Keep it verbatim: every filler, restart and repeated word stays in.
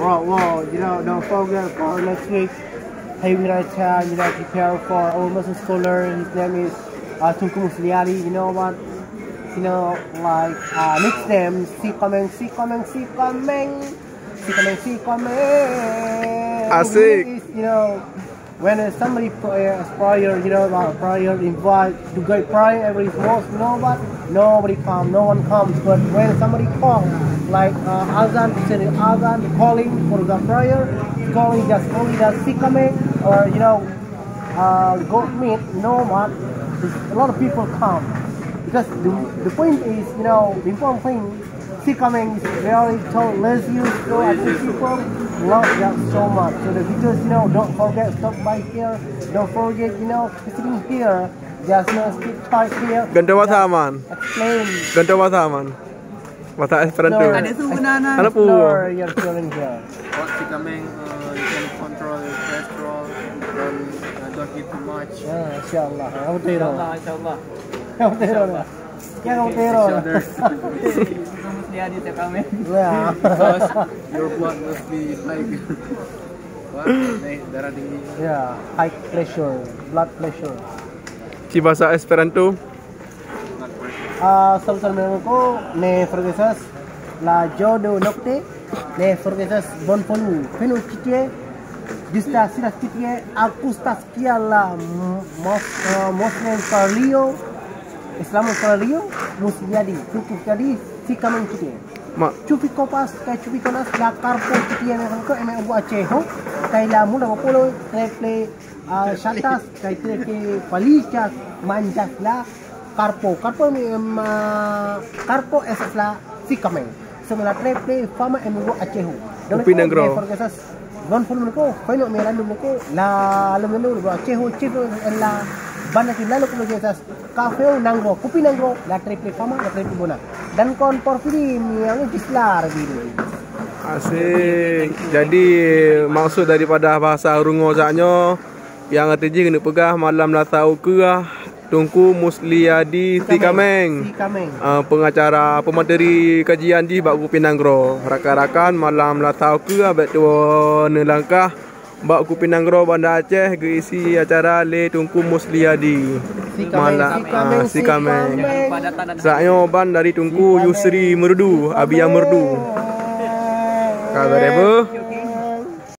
Well, well, you know, don't forget for next week, having a chance, you know, prepare for our master scholar. His name is uh, Tunku Musliali. You know what? You know, like uh, nickname, si Komeng, si Komeng, si Komeng, si Komeng, si Komeng. Asik. Is, you know, when uh, somebody pray, uh, prayer, you know, uh, prayer invite to get prayer every most, you know what? Nobody come, no one comes. But when somebody call, like uh, azan, send an azan, calling for the prayer, calling just only the si Komeng, or you know, uh, go meet, you know what? A lot of people come because the, the point is, you know, the important thing, si Komeng is very tall, lazy, so I think people love that so much. So the videos, you know, don't forget stop by here, don't forget, you know, visiting here. Just you know, speak part here. Gantoh bahasa man. Explain. Gantoh bahasa man. Bahasa Esperanto. Explore. Ada tu benar nah. Anak pun. Explore your feeling here. What si Komeng, uh, you can control your cholesterol, don't, uh, don't eat too much. Ya, insyaallah. Aku tahu. InsyaAllah, insyaAllah. Aku tahu. Ya, aku tahu. Others, Itu mesti ada si Komeng. Ya. because your blood must be high. What? Naik darah tinggi. Ya, high pressure, blood pressure. Ci bahasa Esperanto. Ah, salam-salam meunyoe ne Fergusus la jodo nokte, ne Fergusus bon fonu, fenu citie, justa siras citie, akustas kiala mos, ah, Muslim Ferlio, Islam Ferlio, Muslim jadi, cukup jadi si Komeng citie. Mak. Cupi kopas, kai cupi konas, la karpo citie ne sangko eme ubu Aceh ho, kai la mula bapolo, treple, ah, syatas, kai treple, palica, manjas la, karpo, karpo mi, em, ah, karpo esas la, si Komeng. Semula treple, fama eme ubu Aceh ho. Kupi Nanggroe. Bon fonu nanggroe, fenu me lalu nanggroe, la lalu lalu nanggroe Aceh ho, Aceh ho, la banda ki lalu kulo esas. Kafe nanggroe, kupi nanggroe, la treple fama, la treple bona. Dan kon porfiri mi yang jislar bidu. Asik. Jadi maksud daripada bahasa Rungo saat nyoe yang arti jih keuneuk peugah malam Lasa ukeue Tunku Musliadi si Komeng. Si Komeng. Uh, pengacara pemateri kajian jih bak Kupi Nanggroe. Rakan-rakan malam Lasa ukeue bèk tuwoe neulangkah bak Kupi Nanggroe Banda Aceh geuisi acara lé Tunku Musliadi. Si Komeng, Malam si Komeng, ah, si si Komeng. Komeng. Jangan lupa datang dan Saat nyoe ban dari Tunku Yusri Merdu, Abia Merdu. Ka beureubu.